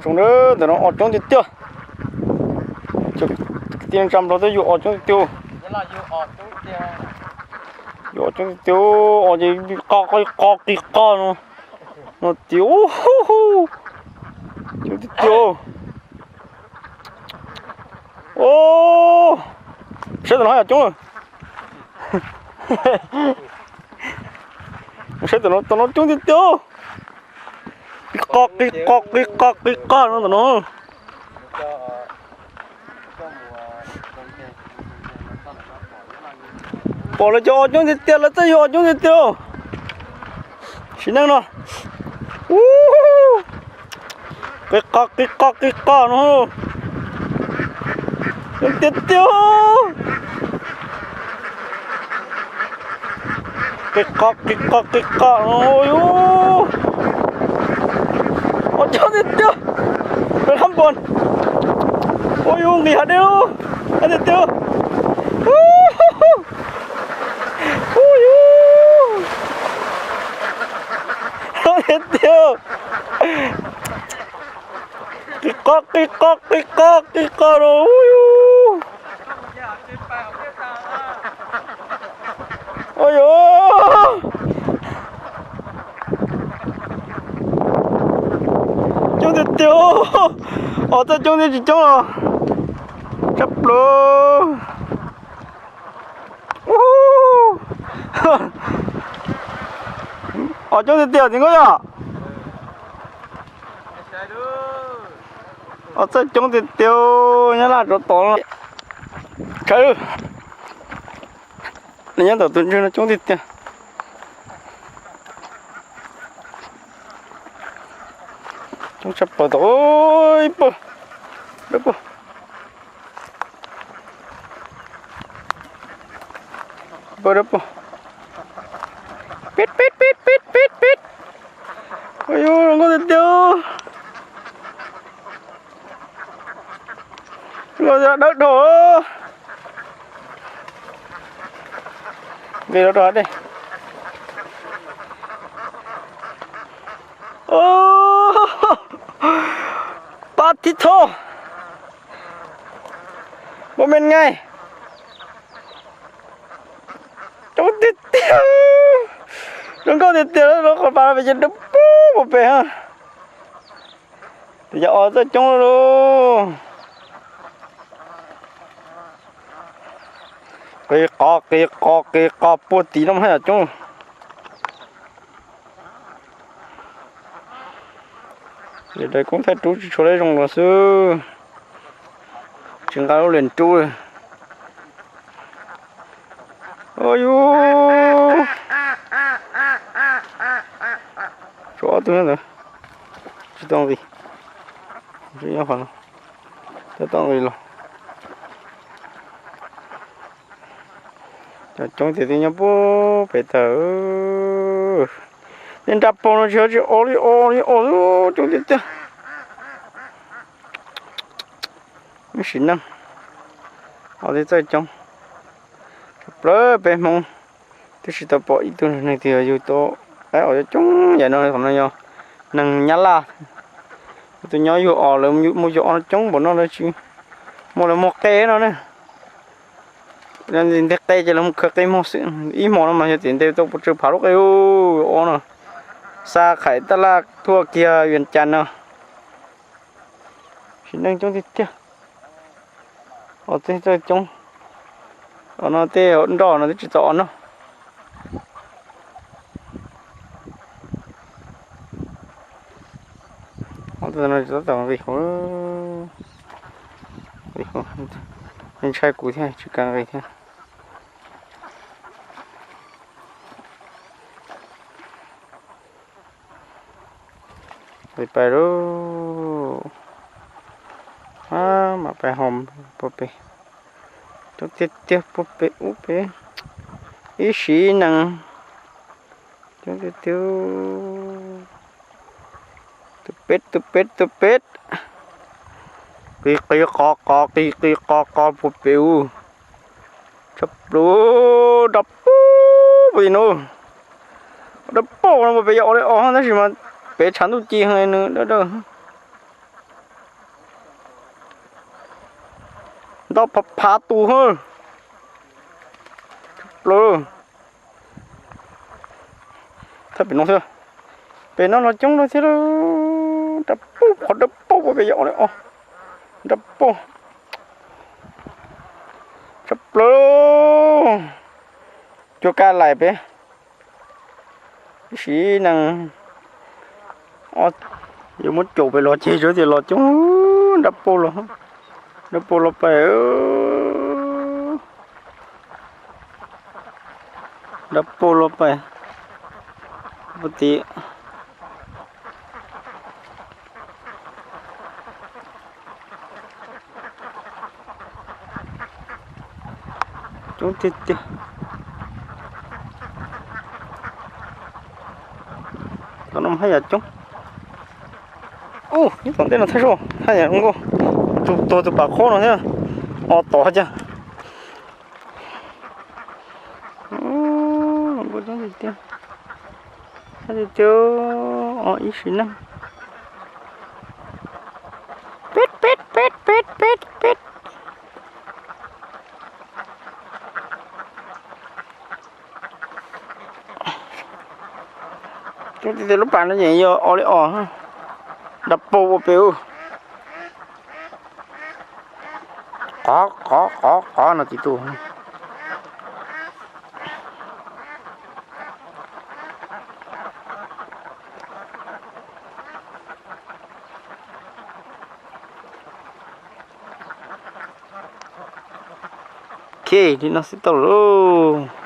Zoo, ntawm no os coob tiag tiag. Kwv tij neej tsa Nplog twb yug os coob tiag tiag. Yug os coob tiag tiag, os ces qo qi qo qi qo no, no tiag, coob tiag tiag. Saib tam no yog coob lawm. Saib tam no, tam no coob tiag tiag. Qi qo qi qo qi qo qi qo no tam no. Pom lawv cov os coob tiag tiag, lawv txawj yug os coob tiag tiag. Sim neej no, qi qo qi qo qi qo no, coob tiag tiag. Qi qo qi qo qi qo no, os coob tiag tiag. Peb qhab npos, ua yus nqis hav dej lub, tiag tiag. Ua yus, tiag tiag. Qi qo qi qo qi qo qi qo no, ua yus, ua yus, coob tiag tiag. Os txawj coob thiab tsis coob los tshaj plaws. Os coob tiag tiag txiv Nkauj Yaj. Os txawj coob tiag tiag, Nyab Laj tsov tom. Tshawv, nws nyob tom tus ntsuag no coob tiag tiag. Coob tshaj plaws tau, ib pawg, dawb paug, ib pawg dawb paug. Pib pib pib pib pib pib. Ua yus zoo nkauj tiag tiag. Zoo nkauj dawb dhau. Nqis los rau hav dej. Pab thib thoj, npau me nqaij. Coob tiag tiag, zoo nkauj tiag tiag, lub qhov pas no pes ces dawb paug pem ha. Tes yog os txawj coob lauj. Qi qo qi qo qi qo puag tim no mas yog coob. Daim koob thaij rub tsis tshua leb zoo los xwb, tsis nqa lub liam rub li. Ua yus, tshuav ob tug nyob ntawd, tsis tau nqis, nyob qhov no, tsis tau nqis los. Cov coob tiag tiag nyob puag pem tawm. Tej nraj paug no tsis, tsis o li o li o, coob tiag tiag. Sim neej, os txawj coob. Plawg peb Hmoob twb tsis tau pom ib tug neeg twg yug tau qaib os coob yam no. Qhov no yog neeg Nyab Laj, tus nyob yug os, lawv muaj yug os no coob npaum no lawv tsis muaj, lawv muag qe no ne. Nteg qe ces lawv mus khaws qe muag xwb. Ib hmo no mas yog tim ntej tau pes tsawg phav lub qe os no, xa Qhais Taj Laj tuaj kiag Vias Cas no. Sim neej coob tiag tiag. Os tej txawj coob, os no tej nroj no twb tsis txaus os noj. Os tej no tsis txaus nqis hauv, ntshai kuv thiab tsis kam nqis thiab. Pais lauj, mam pais hauv puag pem, coob tiag tiag puag pem ub pem, ib sim neej coob tiag tiag. Tus peb, tus peb, tus peb, qi qi qo qo qi qi qo qo puag pem ub. Tshaj plaws, dawb paug pem no, dawb paug no puag pem yog os li os tab sis mas pem tshav ntuj ci heev nws dawb dawb. Ntau phav phav tus hwb. Plaws. Thaj pem no thiab. Pem no los coob no thiab lauj. Dawb paug, qhov dawb paug pem yog os. Dawb paug. Tshaj plaws. Cua kab lais pem. Ib sim neej yuav muab caum pem los ces tsuas tias los coob. Dawb paug los, dawb paug los pem. Dawb paug los pem. Puag tim coob tiag tiag. Tom no haj yam coob. Ub, nyob tom ntej no thaj zog haj yam zoo nkauj. Tus tuag tus pam qhob no thiab. Os, tom haj cas. Zoo nkauj coob tiag tiag. Haj tiag tiag. Os, ib sim neej. Peb peb peb peb peb peb. Coob tiag tiag, lub pas no yeej yog os li os. Dawb paug ua pem. Qov qov qov qov no tsis tu. Ok, li no xwb tau lauj.